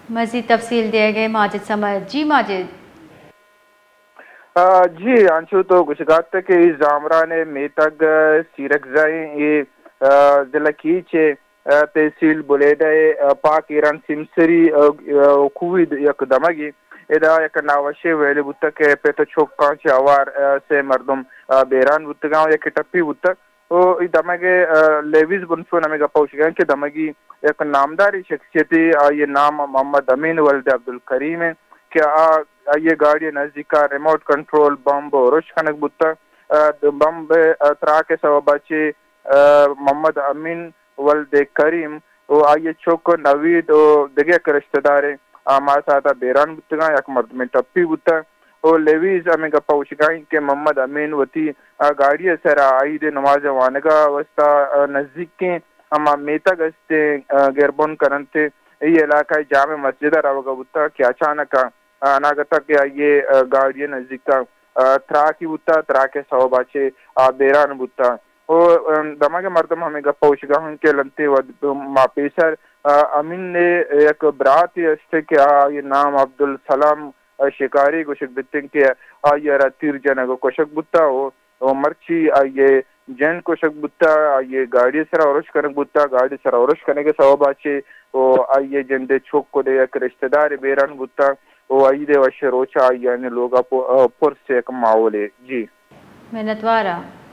مزید تفصیل دیگ ءَ ماجد سمد۔ جی ماجد۔ آ، جی، انچو تو گوشگا ات کہ اے زامران ءِ میتگ سیرکزا ایں، اے، آ، ضلع کیچ ءِ، آ، تحصیل بلیدہ ءِ، آ، پاک ایران سیمسری، آ، آ، کوہی یک دمگے۔ ادا یک ناوشیں ویلے بوتگ کہ پت ءُ چکاں چہ ہوار، آ، سے مردم، آ، بیران بوتگاں ءُ یکے ٹپی بوتگ۔ ءُ اے دمگ ءِ، آ، لیویز بنفون ہمے گپ ءَ گوشگ ءَ انت کہ دمگی یک نامداریں شخصیتے، آئی ءِ نام محمد امین ولد عبدالکریم انت کہ آ، آئی ءِ گاڑی ءِ نزیک ءَ ریموٹ کنٹرول بمب ارش کنگ بوتگ۔ آ، بمب ءِ، آ، تراک ءِ سوب ءَ چہ، آ، محمد امین ولد کریم ءُ آئی ءِ چک نوید ءُ دگہ یک رشتہ دارے آ، ہما ساعت ءَ بیران بوتگاں، یک مردمے ٹپی بوتگ۔ ءُ لیویز ہمے گپ ءَ گوشگ ءَ انت کہ محمد امین وتی، آ، گاڑی ءِ سرا عید ءِ نماز ءِ وانگ ءِ واستہ، آ، نزیکیں ہما میتگ استیں، آ، گربن کرنت، اے علاقہ ءِ جامع مسجد ءَ روگ ءَ بوتگ کہ اچانک ءَ، آ، اناگت ءَ کہ آئی ءِ، آ، گاڑی ءِ نزیک ءَ، آ، تراکے بوتگ، تراک ءِ سوب ءَ چہ آ بیران بوتگ۔ ءُ، آ، دمگ ءِ مردم ہمے گپ ءَ گوشگ ءَ انت کہ لنتے وھد ما پیسر، آ، امین ءِ یک براتے است کہ آئی ءِ نام عبدالسلام شکاری گوشگ بیتگ کہ آئی ءَ را تیر جنگ ءُ کشگ بوتگ ءُ، ءُ مرچی آئی ءِ جند کشگ بوتگ، آئی ءِ گاڑی ءِ سرا ارش کنگ بوتگ، گاڑی ءِ سرا ارش کنگ ءِ سوب ءَ چہ ءُ آئی ءِ جند ءِ چک ءُ دگہ یک رشتہ دارے بیران بوتگ ءُ عید ءِ وشیں روچ ءَ آئی ءِ لوگ ءَ پ-، آ، پرس ءِ یک ماحولے۔ جی۔ منتوار آں۔